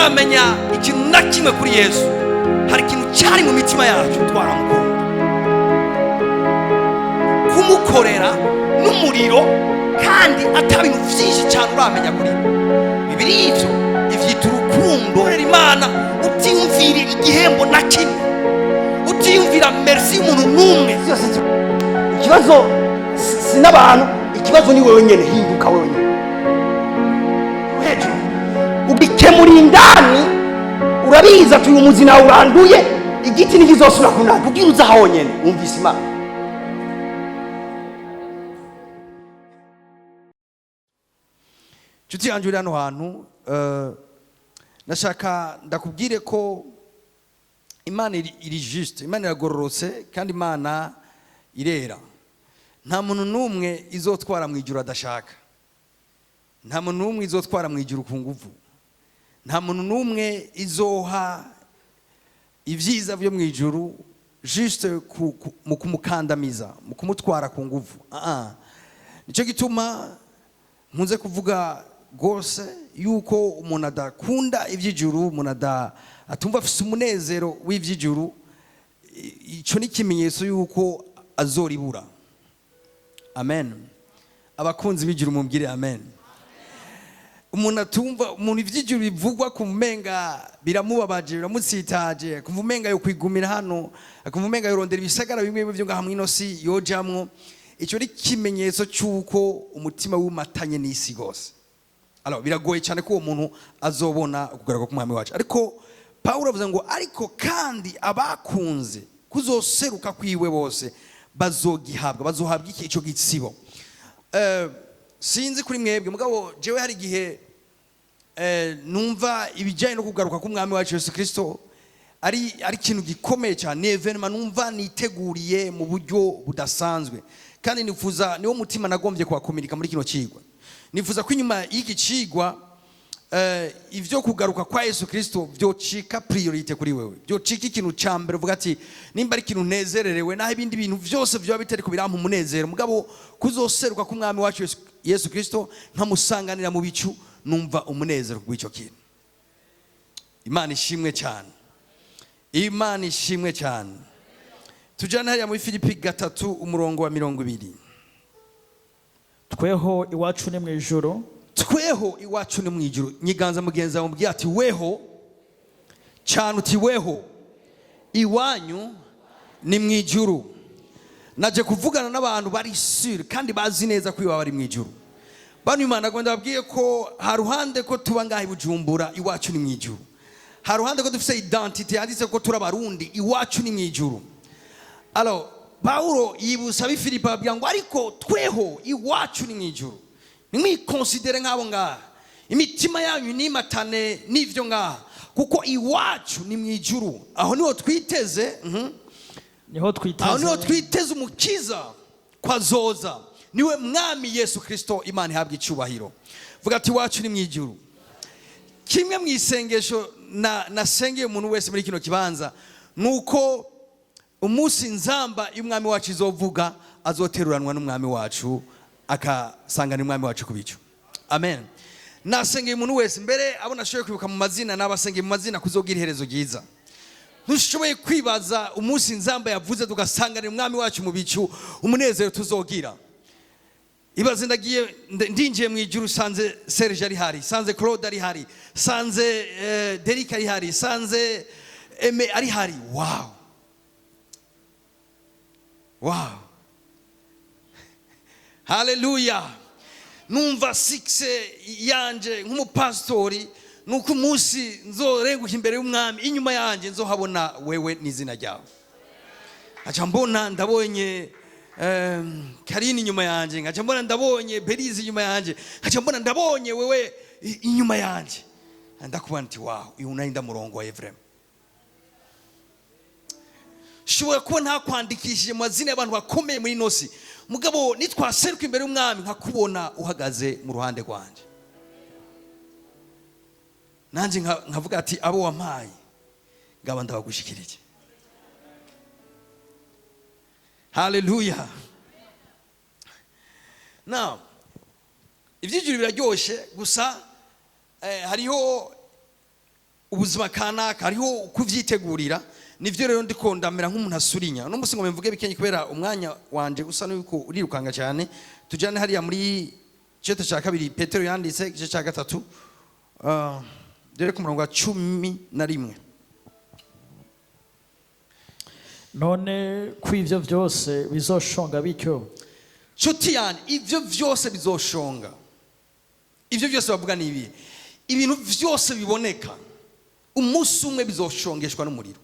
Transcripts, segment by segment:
Tutaramenya ikintu na kimwe kuri Yesu, hari ikintu cyari mu mitima yacu, twaramukunda, kumukorera n'umuriro, kandi ata bintu byinshi cyane uramenya kuri we. Bibiri ivyo ivyita urukundo. Korera Imana utiyumvira igihembo na kimwe, utiyumvira merci y'umuntu n'umwe. Byose ikibazo si n'abantu, ikibazo ni wewe nyene. Hinduka wewe nyene hejuru, ugikemura indani. Urabizi ati uyu muzi nawe uranduye, igiti ntikizosubira kunanda kugira uza honyene wumvise Imana. Nshuti yanjye uri hano hantu, nashaka ndakubwire ko Imana iri juste, Imana iragororotse kandi Imana irera. Nta muntu n'umwe izotwara mu ijuru adashaka, nta muntu n'umwe izotwara mu ijuru ku nguvu, nta muntu n'umwe izoha ibyiza byo mu ijuru juste mu kumukandamiza, mu kumutwara ku nguvu. Ah, ah. Nicyo gituma nkunze kuvuga rwose yuko umuntu adakunda iby'ijuru, umuntu atumva afise umunezero w'iby'ijuru, icyo ni ikimenyetso yuko azoribura. Amen. Abakunzi b'ijuru mumbwire amen. Umuntu atumva, umuntu iby'ijuru bivugwa ku menga biramubabaje, biramutsitaje, akumva umenga yo kwigumira hano, akumva umenga yorondera ibisagara bimwe bimwe byo ngaha mw'ino si yojamwo, icyo ni ikimenyetso cy'uko umutima wumatanye n'isi rwose. Alors biragoye cyane ko uwo muntu azobona ukugaruka k'umwami wacu. Ariko Pawulo avuze ngo ariko kandi abakunze kuzoseruka kwiwe bose bazogihabwa. Bazohabwa iki? Ico gitsibo. Sinzi kuri mwebwe, mugabo jewe hari igihe numva ibijyanye no kugaruka k'umwami wacu Yesu Kristo ari ikintu gikomeye cyane, ni événement numva niteguriye mu buryo budasanzwe, kandi nifuza, niwo mutima nagombye kubakominika muri kino cigwa. Nifuza ko inyuma y'iki cigwa ivyo kugaruka kwa Yesu Kristo vyocika priorité kuri wewe, vyocika ikintu ca mbere uvuga ati nimba ari ikintu nezererewe, naho ibindi bintu vyose vyoba bitariko birampa umunezero, mugabo kuzoseruka k'umwami wacu Yesu Kristo nkamusanganira mu bicu, numva umunezero kubw'ico kintu. Imana ishimwe cyane, Imana ishimwe cyane. Tujyane hariya muri Filipi 3, umurongo wa 20. Tweho iwacu ni mu ijuru. Tweho iwacu ni mu ijuru. Nyiganza mugenzi wawe, mubwire ati weho cyane, uti weho iwanyu ni mu ijuru. Naje kuvugana n'abantu bari sûrs kandi bazi neza ko iwabo ari mu ijuru. Bano Imana agomba ndababwiye ko haruhande ko tuba ngaha i Bujumbura, iwacu ni mu ijuru. Haruhande ko dufite identité yanditse ko turi Abarundi, iwacu ni mu ijuru. Alors Pawulo yibutsa ab'i Filipi, ababwira ngo ariko tweho iwacu ni mu ijuru, nimwikonsidere nk'abo ngaha, imitima yanyu nimatane n'ivyo ngaha, kuko iwacu ni mu ijuru, aho niho twiteze. Niho Aho niho twiteze twiteze umukiza ko azoza, niwe mwami Yesu Kristo. Imana ihabwa icyubahiro. Vuga ati iwacu ni mu ijuru. Kimwe mu isengesho nasengeye umuntu wese muri kino kibanza ni uko umunsi nzamba y'umwami wacu izovuga, azoteruranwa n'umwami wacu, akasanganira umwami wacu ku bicu. Amen. Nasengeye umuntu wese mbere abo nashoboye kwibuka mu mazina, nabasengeye mu mazina kuzogira iherezo ryiza. Ntushoboye kwibaza umunsi nzamba yavuze tugasanganira umwami wacu mu bicu, umunezero tuzogira. Ibaze ndagiye, ndinjiye mu ijuru, sanze Serge ari hari, sanze Claude ari hari, sanze Derek ari hari, sanze Aime ari hari. Wow, wow, haleluya! Numva succès yanje nk'umupasitori nuko umunsi nzorenguka imbere y'umwami, inyuma yanjye nzohabona wewe n'izina ryawe. Nkaca mbona ndabonye Karine inyuma yanjye, nkaca mbona ndabonye Berize inyuma yanjye, nkaca mbona ndabonye wewe inyuma yanjye, ndakubona nti wow, uyu nari ndamurongoye vraiment. Shobora kuba ntakwandikishije mu mazina y'abantu bakomeye muri ino si, mugabo nitwaseruka imbere y'umwami nkakubona uhagaze mu ruhande rwanjye, nanjye nkavuga ati abo wampaye ngaba ndabagushikirije. Haleluya! Now iby'ijuru biraryoshe gusa, hariho Ubuzima kanaka hariho kuvyitegurira. Nivyo rero ndiko ndamera nk'umuntu asurinya uno musi ngo mvuge bikenye, kubera umwanya wanje usa n'uko urirukanga cyane. Tujane hariya muri cete cya kabiri Petero yanditse, igice cya gatatu, dore ku murongo wa 11. None ko ivyo vyose bizoshonga bityo, Nshuti yanjye, ibyo byose bizoshonga. Ibyo byose bavuga ni ibihe? Ibintu byose biboneka umunsi umwe bizoshongeshwa n'umuriro.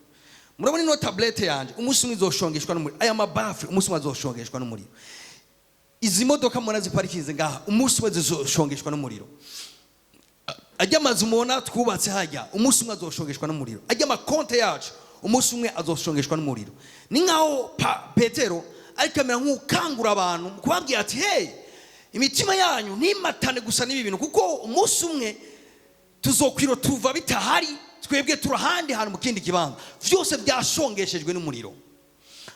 Murabona ino tablette yanjye, umunsi umwe izoshongeshwa n'umuriro. Aya mabaffles umunsi umwe azoshongeshwa n'umuriro. Izi modoka mubona ziparikinze ngaha, umunsi umwe zizoshongeshwa n'umuriro. Ajya amazu mubona twubatse hajya, umunsi umwe azoshongeshwa n'umuriro. Ajya amakonte yacu, umunsi umwe azoshongeshwa n'umuriro. Ni nkaho Petero ariko amera nk'ukangura abantu mu kubabwira ati: "Hey, imitima yanyu ntimatane gusa n'ibi bintu, kuko umunsi umwe tuzokwiro tuva bitahari, twebwe turi ahandi hantu mu kindi kibanza, byose byashongeshejwe n'umuriro."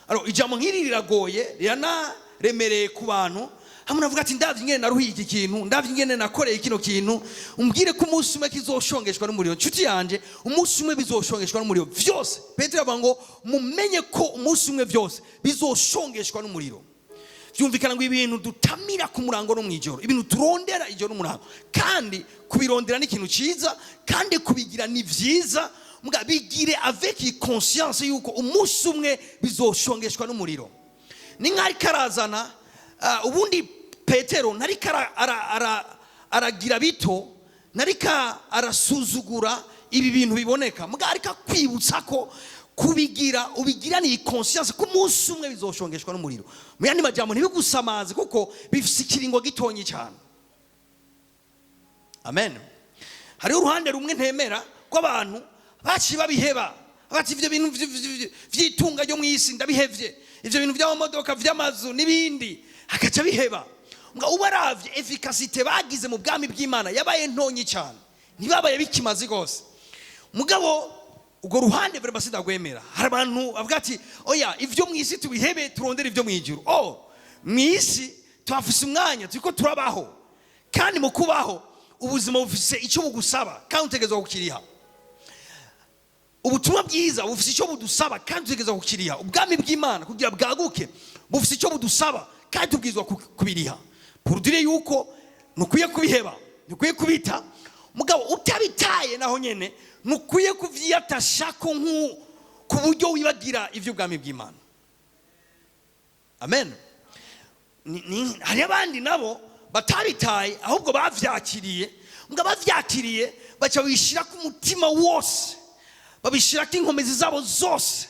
Alors, ijambo nk'iri riragoye, riranaremereye ku bantu. Hamwe navuga ati: "Ndavye ingene naruhiye iki kintu, ndavye ingene nakoreye kino kintu, umbwire ko umunsi umwe kizoshongeshwa n'umuriro." Nshuti yanje, umunsi umwe bizoshongeshwa n'umuriro vyose. Petero avuga ngo mumenye ko umunsi umwe vyose bizoshongeshwa n'umuriro. Byumvikana ngo ibintu dutamira ku murango no mw'ijoro, ibintu turondera ijoro n'umurango, kandi kubirondera ni ikintu cyiza, kandi kubigira ni vyiza, mbwa bigire avec conscience yuko umunsi umwe bizoshongeshwa n'umuriro. Ni nk'aho ariko arazana ubundi Petero ntariko aragira bito, ntariko arasuzugura ibi bintu biboneka, mbwa ariko akwibutsa ko kubigira ubigiraniye conscience ko umunsi umwe bizoshongeshwa n'umuriro. Mu yandi majambo, ntibigusamaze kuko bifise ikiringo gitonyi cyane. Amen. Hariho uruhande rumwe ntemera ko abantu baciye babiheba, bati: "Ivyo bintu vy'itunga ryo mu isi ndabihevye, ivyo bintu vy'amamodoka, vy'amazu n'ibindi", akaca biheba. Mbwa ubaravye efficacité bagize mu bwami bw'Imana yabaye ntonyi cyane, ntibabaye bikimaze rwose. Mugabo urwo ruhande vraiment sindagwemera. Hari abantu bavuga ati: "Oya, ivyo mu isi tubihebe, turondere ivyo mu ijuru." Oh, mu isi tuhafise umwanya, turiko turabaho, kandi mu kubaho ubuzima bufise icyo bugusaba kandi utegerezwa kukiriha. Ubutumwa bwiza bufise icyo budusaba kandi utegerezwa kukiriha. Ubwami bw'Imana kugira bwaguke bufise icyo budusaba kandi tubwirizwa kubiriha. Pour dire yuko ntukwiye kubiheba, ntukwiye kubita, mugabo utabitaye naho nyene ntukwiye kuvyiyatashako ku buryo wibagira ivy'ubwami bw'Imana. Amen. Hari abandi nabo batabitaye, ahubwo bavyakiriye, ngo bavyakiriye baca babishyira ku mutima wose, babishyirako inkomezi zabo zose,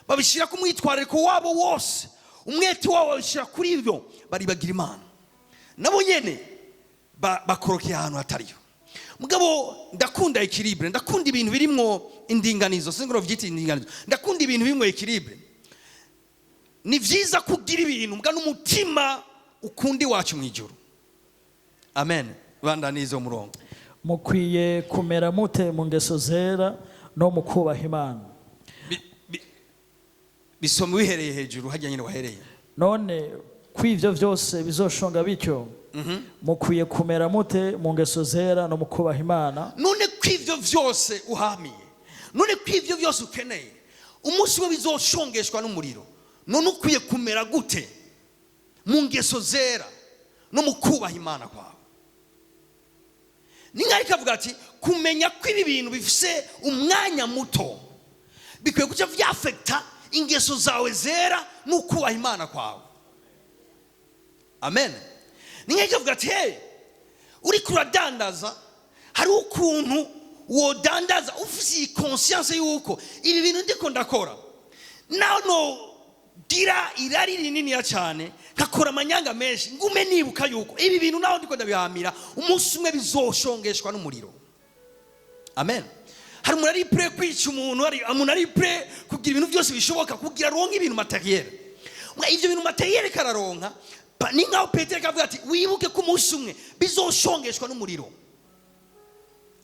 babishyira ku mwitwarariko wabo wose, umwete wabo babishyira kuri ibyo, baribagira Imana. Nabo nyene bakorokeye ahantu hatariyo. Mugabo ndakunda équilibre, ndakunda ibintu birimwo indinganizo. Sinzi ngo vyita indinganizo. Ndakunda ibintu birimwo équilibre. Ni vyiza kugira ibintu mbwa n'umutima ukunda iwacu mu ijuru. Amen. Bandanize umurongo. Mukwiye kumera mute mu ngeso zera no mu kubaha Imana? Bisoma wihereye hejuru hajya nyine wahereye. None ko ivyo vyose bizoshonga bityo, mukwiye kumera mute mu ngeso zera no mu kubaha Imana? None ko ivyo vyose uhamiye, none ko ivyo vyose ukeneye umunsi we bizoshongeshwa n'umuriro, none ukwiye kumera gute mu ngeso zera no mu kubaha Imana kwawe? Ni nk'aho ikavuga ati kumenya ko ibi bintu bifise umwanya muto bikwiye kuca vyafekta ingeso zawe zera n'ukubaha Imana kwawe. Amen. Ni nk'aho ikavuga ati: "Hey, uriko uradandaza, hariho ukuntu wodandaza ufise iyi conscience yuko ibi bintu ndiko ndakora, naho nogira irari rininiya cyane nkakora amanyanga menshi, ngume nibuka yuko ibi bintu naho ndiko ndabihamira umunsi umwe bizoshongeshwa n'umuriro." Amen. Hari umuntu ari prêt kwica umuntu, hari umuntu ari prêt kugira ibintu byose bishoboka kugira aronke ibintu matériel. Mwa ivyo bintu matériel kararonka, ni nkaho Petero kavuga ati: "Wibuke ko umunsi umwe bizoshongeshwa n'umuriro."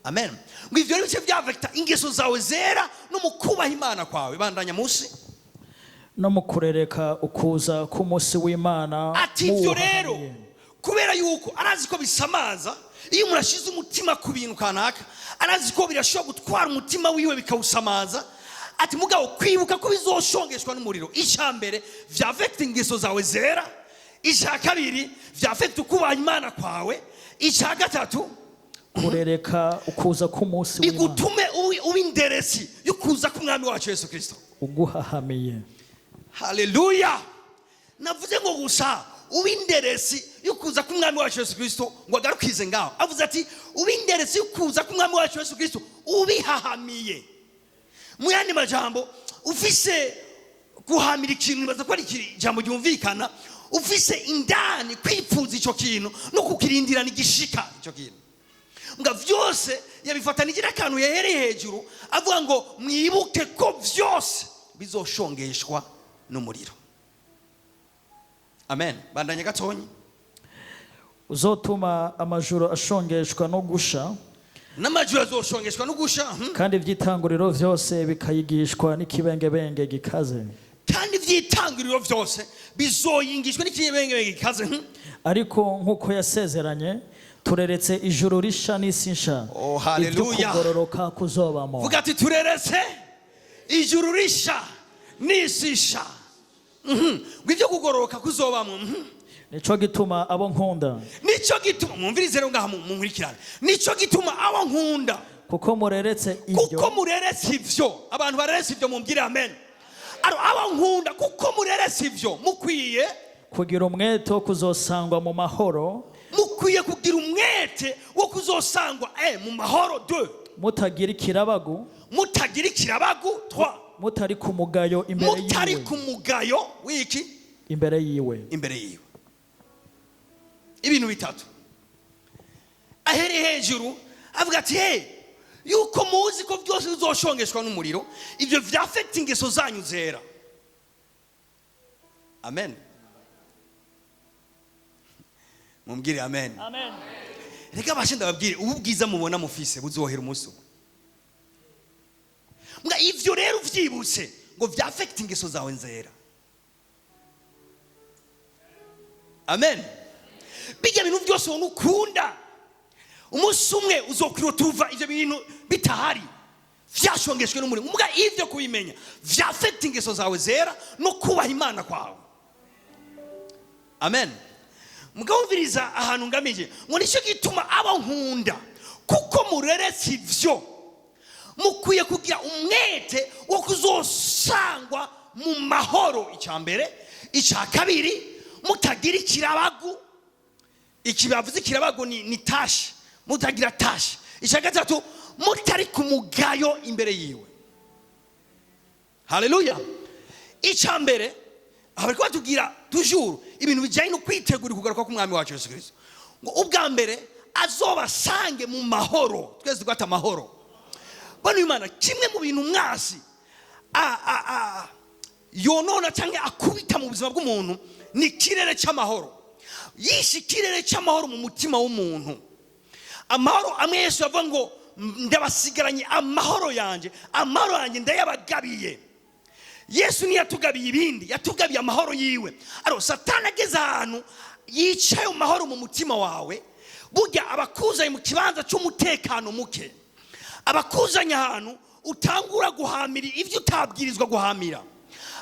Amen. Ngo ivyo rero bice vyafekta ingeso zawe zera no mu kubaha Imana kwawe. Bandanya munsi. No mu kurereka ukuza k'umunsi w'Imana Ati ivyo rero muwuhahamiye. Kubera yuko arazi ko bisamaza. Iyo umuntu ashize umutima ku bintu kanaka, arazi ko birashobora gutwara umutima wiwe bikawusamaza. Ati mugabo kwibuka ko bizoshongeshwa n'umuriro, icya mbere vyafekita ingeso zawe zera, icya kabiri vyafekita ukubaha Imana kwawe, icya gatatu kurereka ukuza k'umunsi w'Imana bigutume uba inderesi yo kuza k'Umwami wacu Yesu Kirisito uguhahamiye. Haleluya! Navuze ngo gusa uba inderesi yo kuza k'Umwami wacu Yesu Kirisito, ngo agarukize ngaho. Avuze ati uba inderesi yo kuza k'Umwami wacu Yesu Kirisito ubihahamiye. Mu yandi majambo, ufise guhamira ikintu, nibaza ko ari ijambo ryumvikana, ufise indani kwipfuza icyo kintu no kukirindirana igishika icyo kintu. Nga vyose yabifatanije n'akantu yahereye hejuru avuga ngo mwibuke ko vyose bizoshongeshwa n'umuriro. Amen. Bandanye gatonyi. Uzotuma amajuru ashongeshwa no gusha, N'amajuru azoshongeshwa no gusha. kandi iby'itanguriro vyose bikayigishwa n'ikibengebenge gikaze. Kandi ivy'itanguriro vyose bizoyingishwa n'ikibengebenge gikaze. Ariko nk'uko yasezeranye, tureretse ijuru risha n'isi nsha, Oh, hallelujah. ibyo kugororoka kuzobamo. Vuga ati tureretse ijuru risha n'isi nsha, ngo ibyo kugororoka kuzobamwo. Nico gituma, abo nkunda, Nicyo gituma, mwumvirize rero ngaha, munkurikirane, nicyo gituma, abo nkunda, kuko mureretse ibyo, kuko mureretse ivyo. Abantu bareretse ivyo mumbwire amen. Aro abo nkunda, kuko mureretse ivyo, mukwiye kugira umwete wo kuzosangwa mu mahoro, mukwiye kugira umwete wo kuzosangwa mu mahoro, deux, mutagira ikirabagu, mutagira ikirabagu, trois, mutari ku mugayo imbere mutari yiwe, ku mugayo w'iki? Imbere yiwe. Imbere yiwe. Ibintu bitatu ahereye hejuru avuga ati he yuko muzi ko byose bizoshongeshwa n'umuriro, ibyo vyafekita ingeso zanyu zera. Amen. Mumbwire amen. Reka bashe ndababwire, ubu bwiza mubona mufise buzohera umunsi umwe. Mbwa ivyo rero uvyibutse ngo vyafekita ingeso zawe nzera. Amen. Bijya bintu byose ubona ukunda, umunsi umwe uzokwira tuva ivyo bintu bitahari, vyashongeshwe n'umuriro. Mbwa ivyo kubimenya vyafekita ingeso zawe zera no kubaha Imana kwawe. Amen. Mugawumviriza ahantu ngamije ngo nicyo gituma, abo nkunda, kuko mureretse ivyo, mukwiye kugira umwete wo kuzosangwa mu mahoro, icya mbere. Icya kabiri, mutagira ikirabagu. Iki bavuze ikirabagu ni tache, mutagira tache. Icya gatatu, mutari ku mugayo imbere yiwe. Haleluya! Icya mbere aha bariko batubwira toujours ibintu bijyanye no kwitegura kugaruka k'Umwami wacu Yesu Kirisito, ngo ubwa mbere azobasange mu mahoro. Twese tugata amahoro. Bano Imana, kimwe mu bintu mwasi yonona cyangwa akubita mu buzima bw'umuntu ni ikirere cy'amahoro. Yishe ikirere cy'amahoro mu mutima w'umuntu. Amahoro amwe Yesu yavuga ngo ndabasigaranye amahoro yanjye, amahoro yanjye ndayabagabiye. Yesu ntiyatugabiye ibindi, yatugabiye amahoro yiwe. Aro Satani ageze ahantu yicaye mu mahoro mu mutima wawe, burya abakuzanye mu kibanza cy'umutekano muke, abakuzanye ahantu utangura guhamira ibyo utabwirizwa guhamira,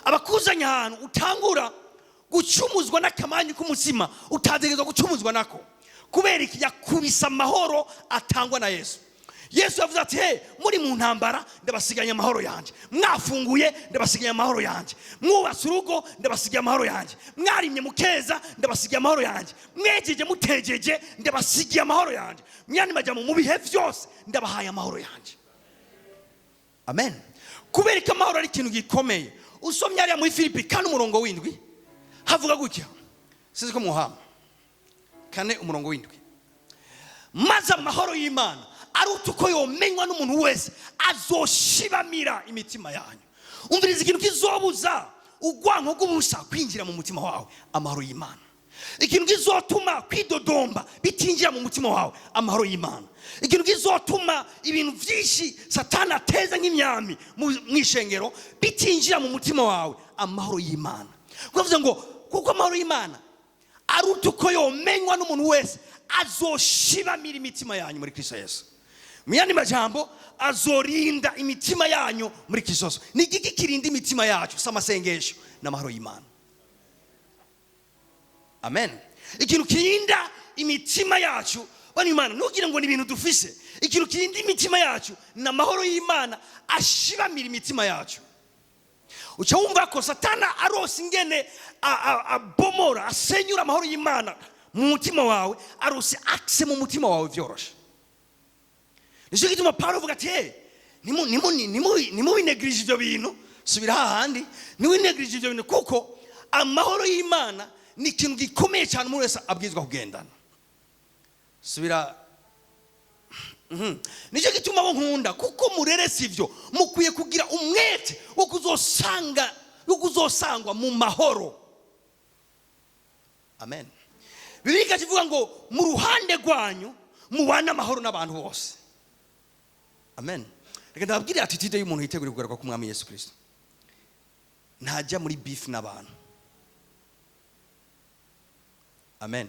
abakuzanye ahantu utangura gucumuzwa n'akamanyu k'umutsima utategerezwa gucumuzwa nako. Kubera iki? Yakubise amahoro atangwa na Yesu. Yesu yavuze ati he muri mu ntambara, ndabasiganye amahoro yanjye; mwafunguye, ndabasigaye amahoro yanjye; mwubatse urugo, ndabasigaye amahoro yanjye; mwarimye mukeza, ndabasigaye amahoro yanjye; mwejeje mutejeje, ndabasigiye amahoro yanjye. Mwanya majya mu bihe byose, ndabahaye amahoro yanjye. Amen. Kubera ko amahoro ari ikintu gikomeye, usomye hariya muri Filipi 4 umurongo w'inwi havuga gutya, sinzi ko muhama, 4 umurongo w'inwi: maze amahoro y'Imana aruta uko yomenywa n'umuntu wese azoshibamira imitima yanyu. Umviriza, ikintu kizobuza urwanko rw'ubusa kwinjira mu mutima wawe, amahoro y'Imana. Ikintu kizotuma kwidodomba bitinjira mu mutima wawe, amahoro y'Imana. Ikintu kizotuma ibintu byinshi Satani ateza nk'imyami mu ishengero bitinjira mu mutima wawe, amahoro y'Imana. Kuvuze ngo kuko amahoro y'Imana Aruta uko yomenywa n'umuntu wese, azoshibamira imitima yanyu muri Kristo Yesu. Mu yandi majambo, azorinda imitima yanyu muri Kristo Yesu. Ni igiki kirinda imitima yacu? Si amasengesho n'amahoro y'Imana? Amen. Ikintu kirinda imitima yacu, bano Imana, ntugire ngo ni ibintu dufise. Ikintu kirinda imitima yacu ni amahoro y'Imana ashibamira imitima yacu. Uca wumva ko Satana arose ingene abomora, asenyura amahoro y'Imana mu mutima wawe, arose accès mu mutima wawe vyoroshe. Nicyo gituma Paulo avuga ati: "Hey, ntimubinegirije ivyo bintu." Subira hahandi, ntiwinegirije ivyo bintu, kuko amahoro y'Imana ni ikintu gikomeye cyane umuntu wese abwirizwa kugendana. Subira. Nicyo gituma abo nkunda, kuko murerese ivyo, mukwiye kugira umwete wo kuzosangwa mu mahoro. Amen. Bibiliya ikavuga ngo mu ruhande rwanyu mubane amahoro n'abantu bose. Amen. Reka ndababwire attitude y'umuntu yiteguriye kugaruka k'Umwami Yesu Kirisito: ntajya muri beef n'abantu. Amen.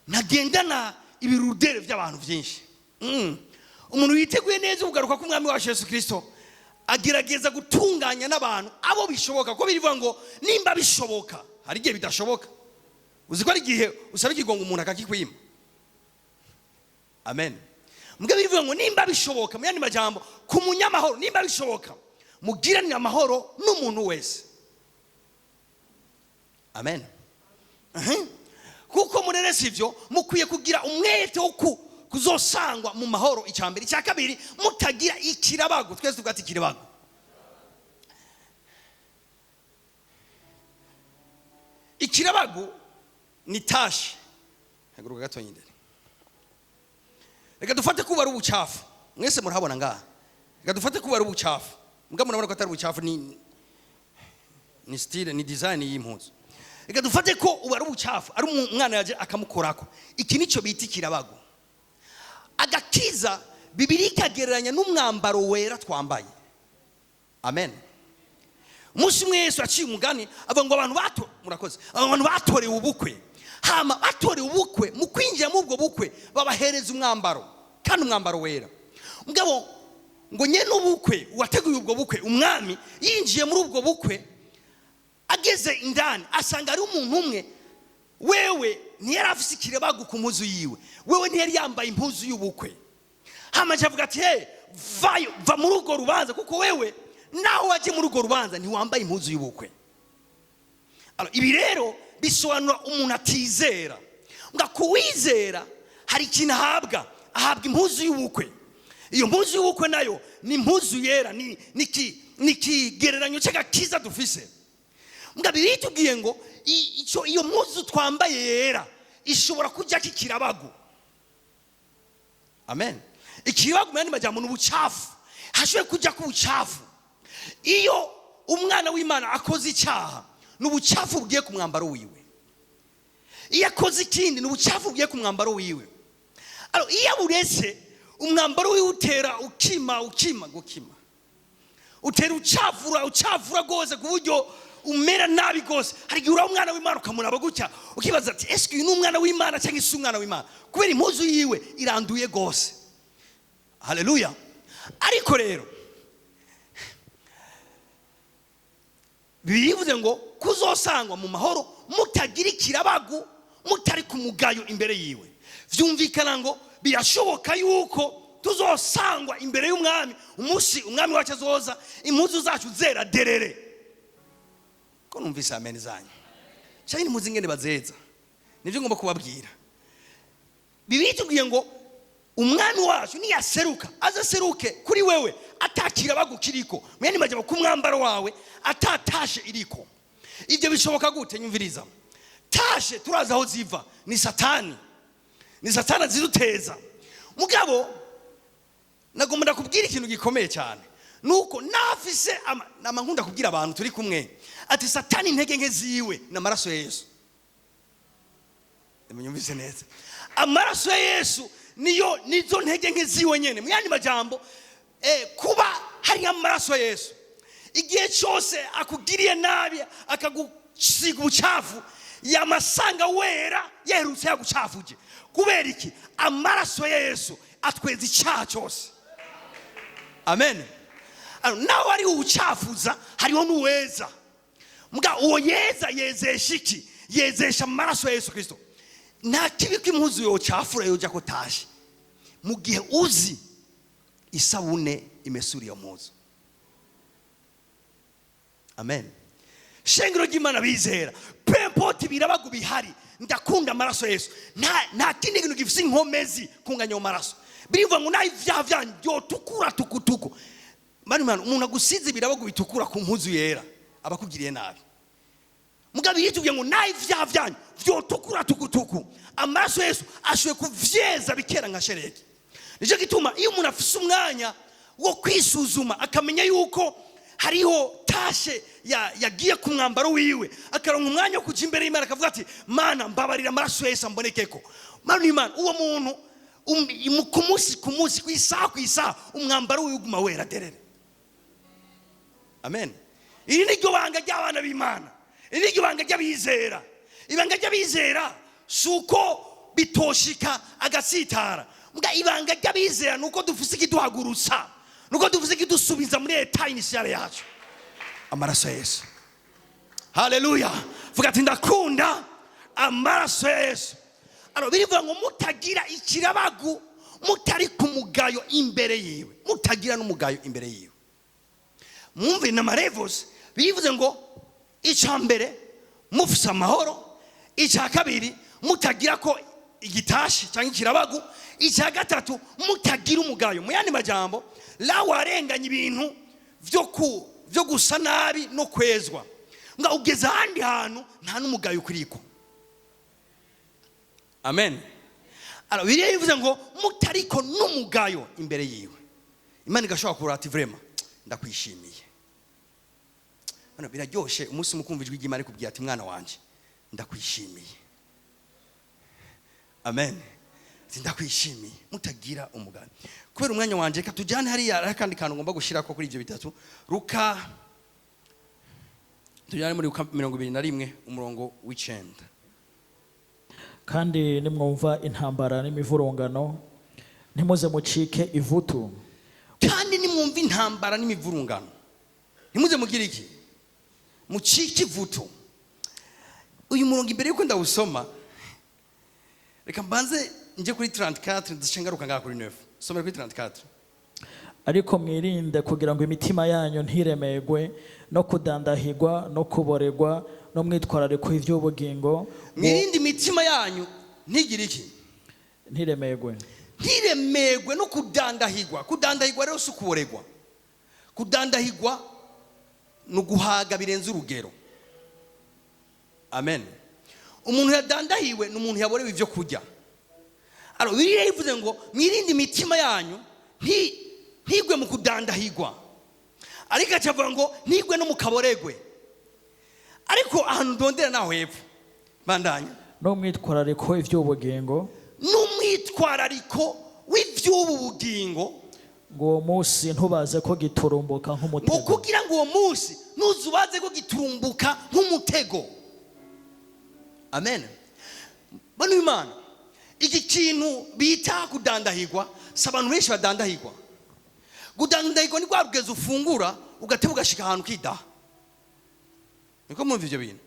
Ntagendana ibirudere by'abantu byinshi. Umuntu yiteguye neza kugaruka k'Umwami wacu Yesu Kirisito agerageza gutunganya n'abantu abo bishoboka, ko birivuga ngo nimba bishoboka. Hari igihe bidashoboka. Uzi ko ari igihe usaba ikigongo umuntu akakikwima? Amen. Mbwa birivuga ngo nimba bishoboka, mu yandi majambo, ku munyamahoro, nimba bishoboka mugiranire amahoro n'umuntu wese. Amen. Kuko murerese ivyo, mukwiye kugira umwete wo kuzosangwa mu mahoro. Icya mbere. Icya kabiri, mutagira ikirabago. Twese tuvuga ati ikirabago. Ikirabago ni tache. Haguruka gatonya imbere. Reka dufate kuba ari ubucafu. Mwese murahabona ngaha. Reka dufate kuba ari ubucafu. Mbwa murabona ko atari ubucafu, ni style, ni design y'impuzu. Reka dufate ko ubu ari ubucafu, ari umwana yaje akamukorako. Iki nico bita ikirabago. Agakiza Bibiliya ikagereranya n'umwambaro wera twambaye. Amen. Umunsi umwe Yesu yaciye umugani avuga ngo abantu bato, murakoze, abantu batorewe ubukwe, hama batorewe ubukwe, mu kwinjira muri ubwo bukwe babahereza umwambaro, kandi umwambaro wera. Mugabo ngo nyene ubukwe, uwateguye ubwo bukwe, umwami, yinjiye muri ubwo bukwe, ageze indani asanga ari umuntu umwe wewe ntiyari afise ikirebago ku mpuzu yiwe, wewe ntiyari yambaye impuzu y'ubukwe. Hama aca avuga ati: "Hey, vayo, va muri urwo rubanza, kuko wewe naho waje muri urwo rubanza ntiwambaye impuzu y'ubukwe." Alors, ibi rero bisobanura umuntu atizera. Ngo kuwizera hari ikintu ahabwa, ahabwa impuzu y'ubukwe. Iyo mpuzu y'ubukwe nayo ni impuzu yera, ni ikigereranyo cy'agakiza dufise. Mbwa Bibiliya itubwiye ngo iyo mpuzu twambaye yera ishobora kujyako ikirabago. Amen. Ikirabago mu yandi majambo ni ubucafu. Hashoboye kujyako ubucafu. Iyo umwana w'Imana akoze icyaha, ni ubucafu bugiye ku mwambaro wiwe. Iyo akoze ikindi, ni ubucafu bugiye ku mwambaro wiwe. Alors, iyo aburetse, umwambaro wiwe utera ukima, ukima, gukima, utera ucavura, ucavura rwose ku buryo umera nabi rwose. Hari igihe uraba umwana w'Imana ukamuraba gutya, ukibaza ati: "Ese uyu ni umwana w'Imana cyangwa si umwana w'Imana?" Kubera impuzu yiwe iranduye rwose. Haleluya. Ariko rero bivuze ngo kuzosangwa mu mahoro, mutagira ikirabagu, mutari ku mugayo imbere yiwe. Vyumvikana ngo birashoboka yuko tuzosangwa imbere y'umwami, umunsi umwami wacu azoza, impuzu zacu zera derere. Ko numvise amen zanyu cyane, nimuzi ingene bazeza, nivyo ngomba kubabwira. Bibiliya itubwiye ngo umwami wacu niyaseruka, azaseruke kuri wewe atakira bagukiriko, mwene majambo, ku mwambaro wawe atatashe iriko. Ibyo bishoboka gute? Nyumviriza, tache turazi aho ziva, ni Satani, ni Satani aziduteza. Mugabo nagomba ndakubwira ikintu gikomeye cyane, nuko nafise nama nkunda kubwira abantu turi kumwe ati Satani intege nke ziwe ni amaraso ya Yesu. Munyumvise neza, amaraso ya Yesu niyo nizo ntege nke ziwe nyene. Mu yandi majambo, kuba hari amaraso ya Yesu, igihe cyose akugiriye nabi, akagusiga ubucafu, Yamasanga wera yerutse yagucafuje. Kubera iki? Amaraso ya Yesu atweza icyaha cyose. Amen. Alors, nawe ari uwucafuza, hariho n'uweza. Mbwa uwo yeza yezesha iki? Yezesha amaraso ya Yesu Kirisito. Nta kibi ko impuzu yocafura yoja ko tache mu gihe uzi isabune imesura iyo mpuzu. Amen. Shengero ry'Imana, bizera, peu importe ibirabagu bihari, ndakunda amaraso ya Yesu. Nta kindi kintu gifise inkomezi kunganya ayo maraso. Birivuga ngo naho ivyaha vyanyu byotukura tukutuku. Mani mani, umuntu agusize ibirabagu bitukura ku mpuzu yera aba akugiriye nabi. Mugabo yitubwiye ngo naho ivyaha vyanyu vyotukura tukutuku, amaraso ya Yesu ashoboye kuvyeza bikera nka sheregi. Nicyo gituma iyo umuntu afise umwanya wo kwisuzuma, akamenya yuko hariho tache yagiye ku mwambaro wiwe, akaronka umwanya wo kuja imbere y'Imana, akavuga ati: "Mana, mbabarira, amaraso ya Yesu ambonekeko." Mana Imana, uwo muntu ku munsi ku munsi, ku isaha ku isaha, umwambaro wiwe uguma wera derere. Amen. Iri ni ryo banga ry'abana b'Imana, iri ni ryo banga ry'abizera. Ibanga ry'abizera si uko bitoshika agasitara. Mbwa ibanga ry'abizera ni uko dufise ikiduhagurutsa, ni uko dufise ikidusubiza muri état initial yacu, amaraso ya Yesu. Haleluya! Vuga ati: "Ndakunda amaraso ya Yesu." Alors, birivuga ngo mutagira ikirabagu, mutari ku mugayo imbere yiwe, mutagira n'umugayo imbere yiwe. Mwumve n'amarevosi. Bivuze ngo icya mbere mufise amahoro, icya kabiri mutagira ko igitache cyangwa ikirabagu, icya gatatu mutagira umugayo. Mu yandi majambo, la warenganya ibintu byo gusa nabi no kwezwa, nga ugeze ahandi hantu nta n'umugayo ukuriko. Amen. Alors, biriya bivuze ngo mutariko n'umugayo imbere yiwe, Imana igashobora kurata: "Vraiment, ndakwishimiye." Hano biraryoshe umunsi umwe kumva ijwi ry'Imana rikubwira ati: "Mwana wanje, ndakwishimiye." Amen. Ati: "Ndakwishimiye." Mutagira umugayo. Kubera umwanya wanje, reka tujyane hariya. Hariho akandi kantu ngomba gushyirako kuri ibyo bitatu. Ruka, tujyane muri Luka 21, umurongo w'9. Kandi nimwumva intambara n'imivurungano, ntimuze mucike ivutu. Kandi nimwumva intambara n'imivurungano, ntimuze mugire iki? Mucike ivutu. Uyu murongo, imbere yuko ndawusoma, reka mbanze njye kuri 34, ndaca ngaruka ngaha kuri 9. Somera kuri 34. Ariko mwirinde kugira ngo imitima yanyu ntiremerwe no kudandahigwa no kuboregwa no mwitwarariko iby'ubugingo Mwirinde imitima yanyu ntigire iki? Ntiremerwe. Ntiremerwe no kudandahigwa. Kudandahigwa rero si ukuboregwa. Kudandahigwa ni uguhaga birenze urugero. Amen. Umuntu yadandahiwe ni umuntu yaborewe ibyo kurya. Alors, Bibiliya ivuze ngo mwirinde imitima yanyu ntigwe mu kudandahigwa, ariko acavuga ngo ntigwe no mu kaboregwe. Ariko ahantu ndondera naho hepfo, bandanya. N'umwitwarariko iby'ubugingo. N'umwitwarariko w'iby'ubu bugingo. Ngo uwo munsi ntubaze ko giturumbuka Ngo nk'umutego. kugira ngo uwo munsi ntuzubaze ko giturumbuka nk'umutego. Amen. Bano Imana, iki kintu bita kudandahigwa, si abantu benshi badandahigwa. Kudandahigwa ni rwa rugezi ufungura ugateba, ugashika ahantu ukidaha. Niko mwumva ibyo bintu,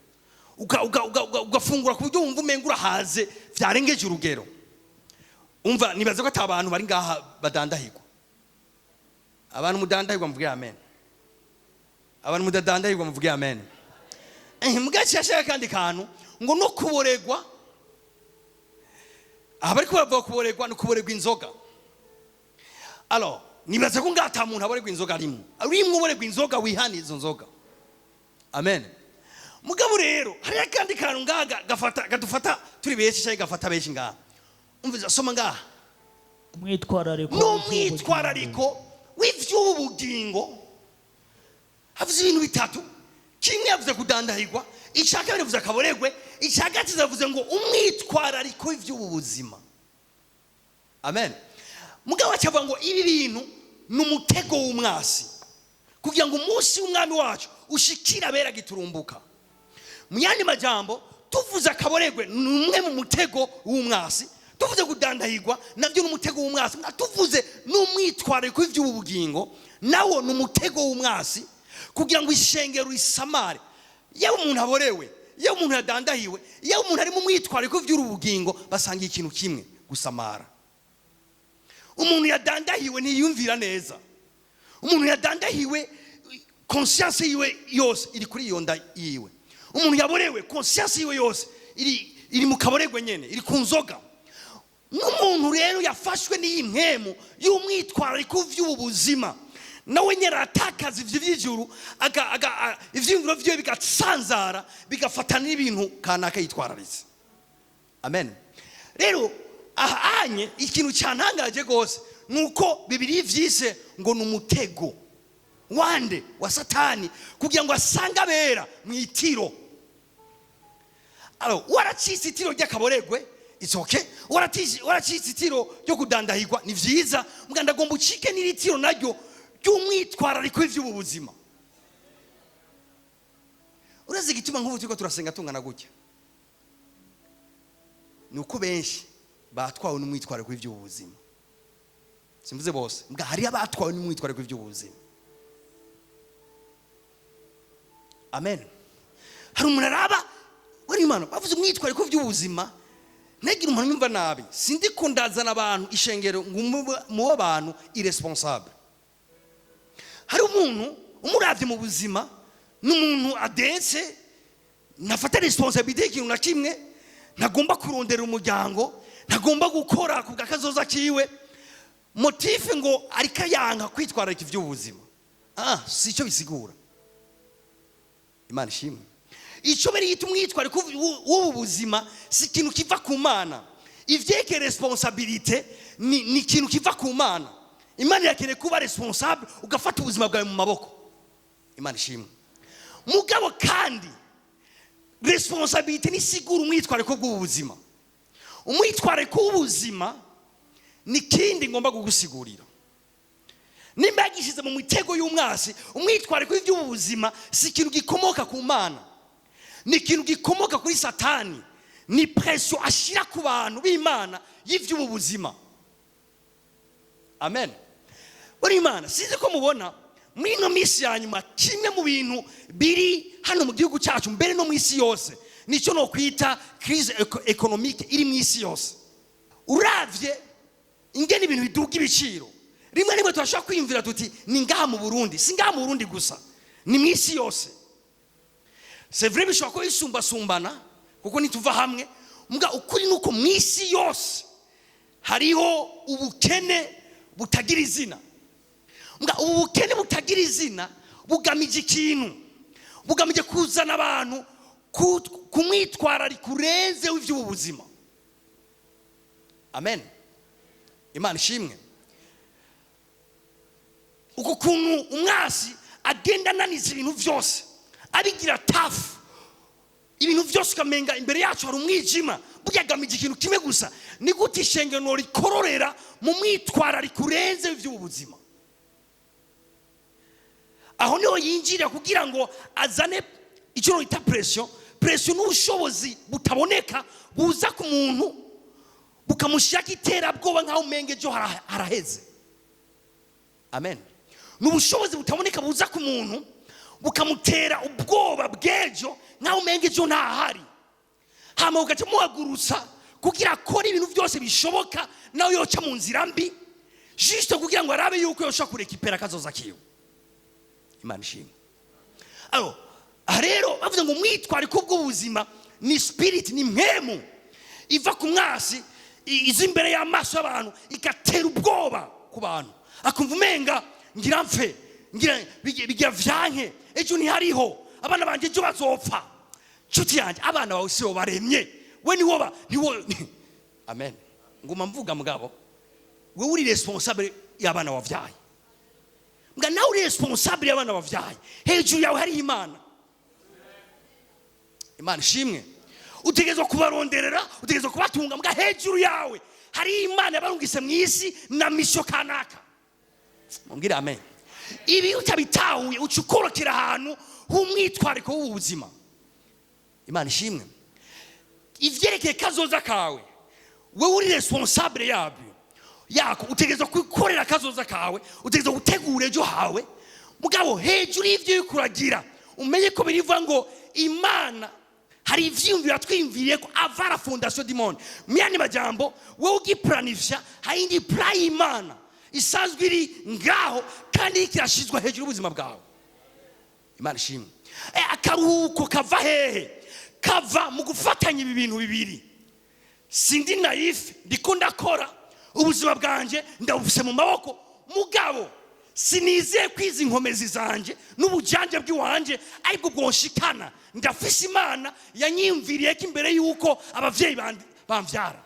ugafungura ku buryo wumva umenga urahaze byarengeje urugero. Umva, nibaze ko ata bantu bari ngaha badandahigwa. Abantu mudandahigwa muvuge amen. Abantu mudadandahigwa muvuge amen. Mugace yashaka akandi kantu ngo no kuboregwa. Aha bariko baravuga kuboregwa ni kuboregwa inzoga. Alors, nibaza ko ngaha ata muntu aboregwa inzoga arimwo. Urimwo uboregwa inzoga, wihana izo nzoga. Amen. Mugabo rero hariyo akandi kantu ngaha gafata, gadufata turi benshi cyangwa gafata benshi ngaha. Umviza, soma ngaha. Umwitwarariko. N'umwitwarariko w'iby'ubu bugingo. Havuze ibintu bitatu: kimwe yavuze kudandahigwa, icya kabiri yavuze akaboregwe, icya gatatu yavuze ngo umwitwarariko w'iby'ubu buzima. Amen. Mugabo acavuga ngo ibi bintu ni umutego w'umwasi kugira ngo umunsi w'umwami wacu ushikire abera giturumbuka. Mu yandi majambo, Tuvuze akaboregwe ni umwe mu mutego w'umwasi, tuvuze kudandahirwa nabyo ni umutego w'umwasi, tuvuze n'umwitwarariko w'iby'ubu bugingo nawo ni umutego w'umwasi, kugira ngo ishengero risamare. Yewe umuntu aborewe, yewe umuntu yadandahiwe, yewe umuntu ari mu mwitwarariko w'iby'ubu bugingo, basangiye ikintu kimwe: gusamara. Umuntu yadandahiwe ntiyumvira neza. Umuntu yadandahiwe, conscience yiwe yose iri kuri iyo nda yiwe. Umuntu yaborewe, conscience yiwe yose iri mu kaboregwe nyene, iri ku nzoga. N'umuntu rero yafashwe n'iyi mpwemu y'umwitwarariko vy'ubu buzima, nawe nyine aratakaza ivyo vy'ijuru, ivyiyumviro vyiwe bigasanzara, bigafatana n'ibintu kanaka yitwararitse. Amen. Rero aha anye ikintu cyantangaje rwose ni uko Bibiliya vyise ngo ni umutego wande? Wa Satani, kugira ngo asange abera mu itiro. Alors, waracitse itiro ry'akaboregwe, it's okay. Waracitse itiro ryo kudandahirwa, ni vyiza. Mbwa ndagomba ucike n'iri tiro naryo ry'umwitwarariko w'ivy'ubu buzima. Urazi igituma nk'ubu turiko turasenga tungana gutya? Ni uko benshi batwawe n'umwitwarariko w'ivy'ubu buzima. Simvuze bose, mbwa hariyo abatwawe n'umwitwarariko w'ivy'ubu buzima. Amen. Hari umuntu araba wari Imana bavuze umwitwarariko w'iby'ubuzima, ntagire umuntu yumva nabi. Sindi ko ndazana abantu ishengero ngo mube abantu irresponsable. Hari umuntu umuravye mu buzima n'umuntu adense, ntafata responsabilité y'ikintu na kimwe, ntagomba kurondera umuryango, ntagomba gukora ku bw'akazoza kiwe, motif ngo ariko yanka kwitwararika iby'ubuzima. Si icyo bisigura. Imana ishimwe. Icyo bari yita umwitwarariko w'ubu buzima si ikintu kiva ku Mana. Ivyeke responsabilité ni ikintu kiva ku Mana. Imana irakeneye kuba responsable, ugafata ubuzima bwawe mu maboko. Imana ishimwe. Mugabo kandi responsabilité nisigura umwitwarariko bw'ubu buzima. Umwitwarariko w'ubuzima ni kindi ngomba kugusigurira. Nimba yagishyize mu mitego y'umwasi, umwitwarariko w'iby'ubu buzima si ikintu gikomoka ku Mana, ni ikintu gikomoka kuri Satani. Ni pression ashyira ku bantu b'Imana y'iby'ubu buzima. Amen. Buri Imana, sinzi ko mubona muri ino minsi ya nyuma, kimwe mu bintu biri hano mu gihugu cyacu, mbere no mu isi yose, nicyo no kwita crise économique iri mu isi yose. Uravye ingene ibintu biduga ibiciro, rimwe rimwe turashobora kwiyumvira tuti ni ngaha mu Burundi. Si ngaha mu Burundi gusa, ni mu isi yose. C'est vrai, bishobora kuba bisumbasumbana kuko nituva hamwe. Mbwa ukuri ni uko mu isi yose hariho ubukene butagira izina. Mbwa ubu bukene butagira izina bugamije ikintu, bugamije kuzana abantu ku mwitwarariko urenze w'iby'ubu buzima. Amen. Imana ishimwe. Uku kuntu umwasi agenda ananiza ibintu byose, abigira tafu, ibintu byose ukamenga imbere yacu hari umwijima, burya agamije ikintu kimwe gusa: ni gute ishengero rikororera mu mwitwarariko urenze w'iby'ubu buzima? Aho niho yinjirira kugira ngo azane icyo bita pression. Pression ni ubushobozi butaboneka buza ku muntu, bukamushyirako iterabwoba nk'aho umenga ejo haraheze. Amen. Ni ubushobozi butaboneka buza ku muntu, bukamutera ubwoba bw'ejo nk'aho umenga ejo ntahari, hama bugaca muhagurutsa kugira akore ibintu byose bishoboka, nawe yoca mu nzira mbi, juste kugira ngo arabe yuko yoshobora kurekipera akazoza kiwe. Imana ishimwe. Alo, aha rero bavuze ngo umwitwariko bw'ubuzima ni spirit, ni mpemu iva ku mwasi, iza imbere y'amaso y'abantu, igatera ubwoba ku bantu, akumva umenga ngira mfe, ngira bigira vyanke, ejo ntihariho, abana banje ejo bazopfa. Nshuti yanjye, abana bawe sibo baremye, we niwo ba niwo. Amen. Nguma mvuga, mugabo wewe uri responsable y'abana wavyaye, mbwa nawe uri responsable y'abana wavyaye, hejuru yawe hari Imana. Imana ishimwe. Utegerezwa kubaronderera, utegerezwa kubatunga, mbwa hejuru yawe hari Imana yabarungise mu isi na mission kanaka. Mumbwire amen. Ibi utabitahuye, uca ukorokera ahantu h'umwitwariko w'ubuzima. Imana ishimwe. Ivyerekeye kazoza kawe, wewe uri responsable yabyo yako. Utegerezwa kwikorera kazoza kawe, utegerezwa gutegura ejo hawe. Mugabo hejuru y'ivyo uriko uragira, umenye ko birivuga ngo Imana hari ivyiyumviro yatwiyumviriye ko avant la fondation du monde. Mu yandi majambo, wowe ugiplanifya, hari indi plan y'Imana isanzwe iri ngaho kandi iriko irashizwa hejuru y'ubuzima bwawe. Imana ishimwe. Akaruhuko kava hehe? Kava mu gufatanya ibi bintu bibiri: sindi naïf, ndiko ndakora, ubuzima bwanje ndabufise mu maboko, mugabo sinizeye ko izi nkomezi zanje n'ubujanje bw'iwanje aribwo bwonshikana. Ndafise Imana yanyiyumviriye ko imbere y'uko abavyeyi bamvyara.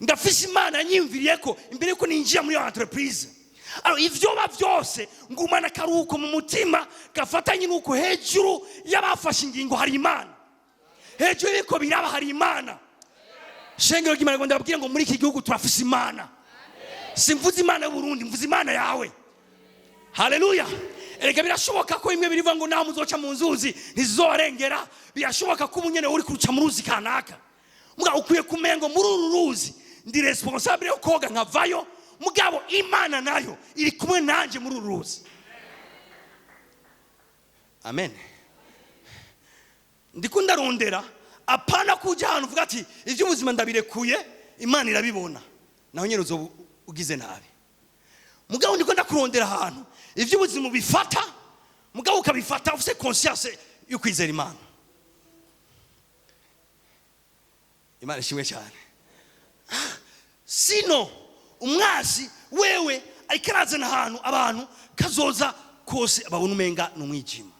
Ndafise Imana yanyiyumviriye ko imbere y'uko ninjira muri iyo entreprise. Alors, ivyoba byose, ngumana akaruhuko mu mutima gafatanye n'uko hejuru y'abafashe ingingo hari Imana, hejuru y'ibiko biraba hari Imana. Shengero ry'Imana, ngo ndababwire ngo muri iki gihugu turafise Imana. Simvuze Imana y'Uburundi, mvuze Imana yawe. Haleluya! Erega birashoboka ko imwe birivuga ngo naho muzoca mu nzuzi ntizizobarengera. Birashoboka ko ubunyene uri kuruca mu ruzi kanaka. Mugabo ukwiye kumenya ngo muri uru ruzi ndi responsable yo koga nkavayo, mugabo Imana nayo iri kumwe nanje muri uru ruzi. Amen. Ndiko ndarondera, apana kuja ahantu uvuga ati iby'ubuzima ndabirekuye, Imana irabibona. Naho nyine uzoba ugize nabi. Mugabo ndiko ndakurondera ahantu iby'ubuzima ubifata, mugabo ukabifata ufite conscience yo kwizera Imana. Imana ishimwe cyane. Sino umwasi wewe ariko arazana ahantu abantu kazoza kose babona umenga ni umwijima.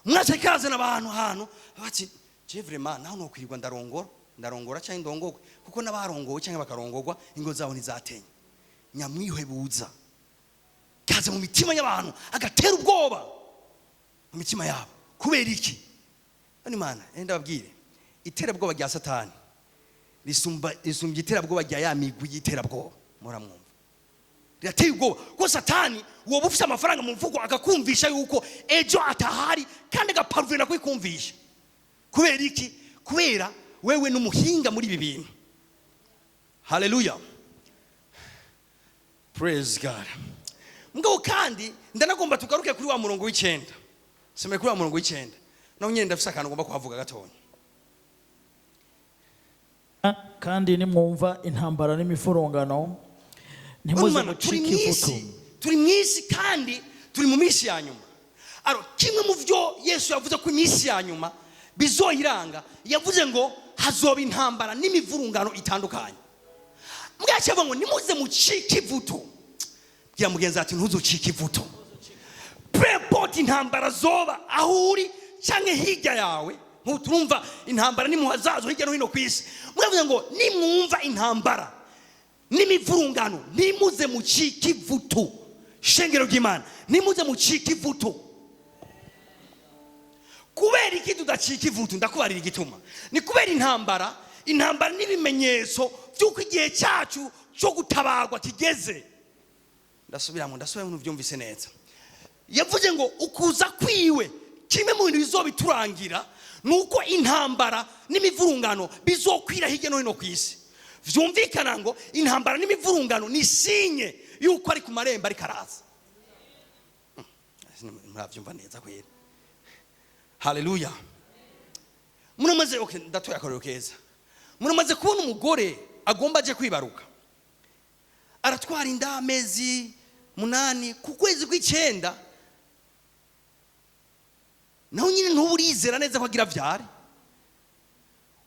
Umwasi ariko arazana abantu ahantu bati je vraiment naho nokwirirwa ndarongora, ndarongora cyangwa ndongogwe, kuko n'abarongowe cyangwa bakarongorwa ingo zabo ntizatenye. Nyamwihwebuza kaza mu mitima y'abantu, agatera ubwoba mu mitima yabo. Kubera iki? None Imana, enda babwire, iterabwoba rya Satani risumba, risumbye iterabwoba rya ya migwi y'iterabwoba muramwumva. Rirateye ubwoba, kuko Satani woba ufite amafaranga mu mfuko akakumvisha yuko ejo atahari, kandi agaparuvena kwikumvisha. Kubera iki? Kubera wewe n'umuhinga muri ibi bintu. Haleluya, praise God. Mugabo kandi ndanagomba tugaruke kuri wa murongo w'icenda. Someye kuri wa murongo w'icenda, naho nyine ndafise akantu ngomba kuhavuga gatonya. Kandi nimwumva intambara n'imifurungano, ntimuze Urumva, turi mucike mu ivutu. isi, turi mu isi kandi turi mu minsi ya nyuma. Alors, kimwe mu byo Yesu yavuze ko iminsi ya nyuma bizoyiranga, yavuze ngo hazoba intambara n'imivurungano itandukanye. Mbwacyo ngo nimuze mucike ivutu. Bwira mugenzi ati ntuzucike ivutu. Peu importe intambara zoba aho uri canke hirya yawe, nk'ubu turumva intambara n'impuha zazo hirya no hino ku isi. Mwavuze ngo nimwumva intambara n'imivurungano, nimuze mucike ivutu. Shengero ry'Imana, nimuze mucike ivutu. Kubera iki tudacika ivutu? Ndakubarira igituma. Ni kubera intambara. Intambara n'ibimenyetso by'uko igihe cyacu cyo gutabarwa kigeze. Ndasubiramo, ndasubiramo, ntubyumvise neza. Yavuze ngo ukuza kwiwe, kimwe mu bintu bizobiturangira ni uko intambara n'imivurungano bizokwira hirya no hino ku isi. Vyumvikana ngo intambara n'imivurungano ni signe yuko ari ku marembo, ariko araza. Muravyumva neza kwera? Haleluya! Muramaze, okay, ndatoye akarorero keza. Muramaze kubona umugore agomba aje kwibaruka, aratwara inda amezi 8, ku kwezi kw'icenda naho nyine ntuba urizera neza ko agira vyare.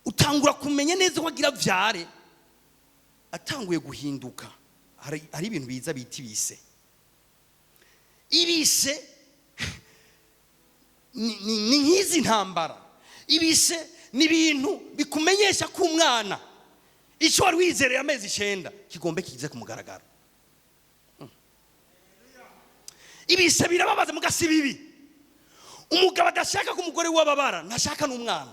Utangura kumenya neza ko agira vyare atanguye guhinduka. Hari ibintu biza bita ibise. Ibise ni nk'izi ntambara. Ibise ni ibintu bikumenyesha ko umwana, icyo wari wizereye amezi 9, kigombe kize ku mugaragaro. Ibise birababaza, mugasi bibi. Umugabo adashaka ko umugore we ababara, ntashaka n'umwana.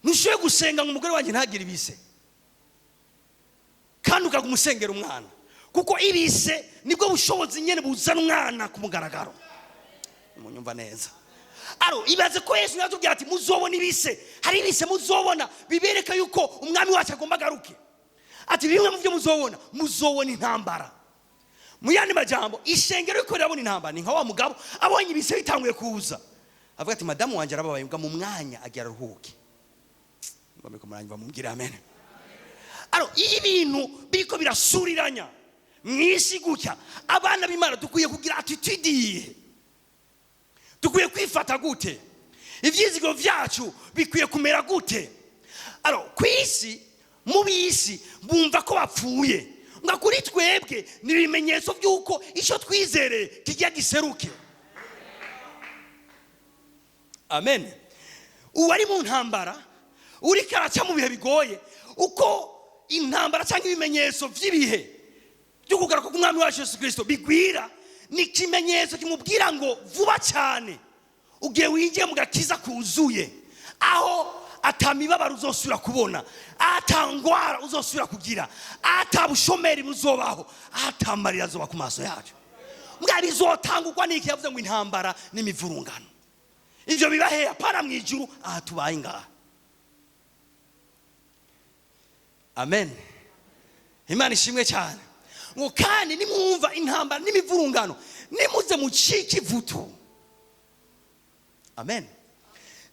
Ntushoboye gusenga ngo umugore wanjye ntagire ibise, kandi ukaguma usengera umwana, kuko ibise nibwo bushobozi nyine buzana umwana ku mugaragaro. Munyumva neza? Aro ibaze ko Yesu yatubwira ati muzobona ibise, hari ibise muzobona bibereka yuko umwami wacu agomba agaruke. Ati bimwe mu byo muzobona, muzobona intambara. Mu yandi majambo, ishengero riko rirabona intambara ni nka wa mugabo abonye ibise bitanguye kuza, avuga ati madamu wanje arababaye, mbwa mu mwanya agira aruhuke. Mbameko muranyumva, mumbwire amen. Aro iyo ibintu biriko birasuriranya mwisi gutya, abana b'Imana dukwiye kugira attitude iyihe? Dukwiye kwifata gute? Ivyizigiro vyacu bikwiye kumera gute? Aro kwisi, mu bisi bumva ko bapfuye, nga kuri twebwe ni ibimenyetso by'uko icyo twizereye kijya giseruke. Amen. Uwari mu ntambara, uri karaca mu bihe bigoye, uko intambara cyangwa ibimenyetso by'ibihe byo kugaruka k'umwami wacu Yesu Kristo bigwira, ni ikimenyetso kimubwira ngo vuba cyane ugiye winjiye mu gakiza kuzuye, aho atamibabaro uzosubira kubona, atangwara uzosubira kugira, atabushomeri buzobaho, atamarira azoba ku maso yacu. Mbwa bizotangurwa n'iki? Yavuze ngo intambara n'imivurungano. Ivyo biba hehe? Apana mu ijuru, aha tubaye ngaha. Amen. Imana ishimwe cyane. Ngo kandi nimwumva intambara n'imivurungano, nimuze mucike ivutu. Amen.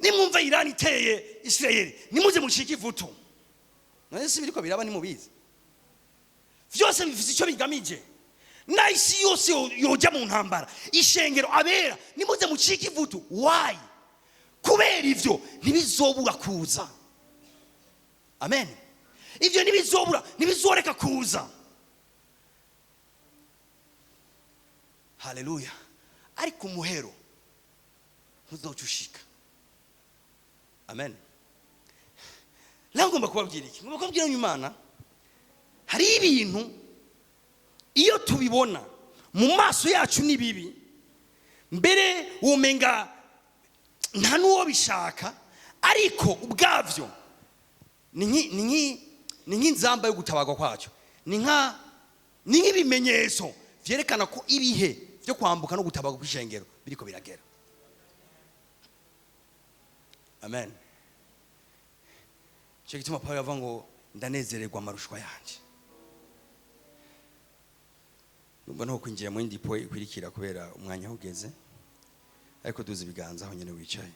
Nimwumva Iran iteye Israel, nimuze mucike ivutu. None si biriko biraba, nimubizi vyose bifise icyo bigamije. Na isi yose yoja mu ntambara, ishengero abera nimuze mucike ivutu. Why? Kubera ivyo ntibizobura kuza. Amen. Ivyo ntibizobura, ntibizoreka kuza. Haleluya. Ariko umuhero ntuzoca ushika. Amen. Rero ngomba kubabwira iki? Ngomba kubabwira Imana, hari ibintu iyo tubibona mu maso yacu ni bibi, mbere womenga nta n'uwo bishaka, ariko ubwavyo ni nk'inzamba yo gutabagwa kwacyo, ni nk'ibimenyetso vyerekana ko ibihe byo kwambuka no gutabagwa kw'ishengero biriko biragera. Amen. Cyo gituma Pawulo yavuga ngo ndanezererwa amarushwa yanje. Nubwo ntaho kwinjira mu yindi po ikwirikira kubera umwanya ugeze, ariko duze ibiganza aho nyene wicaye.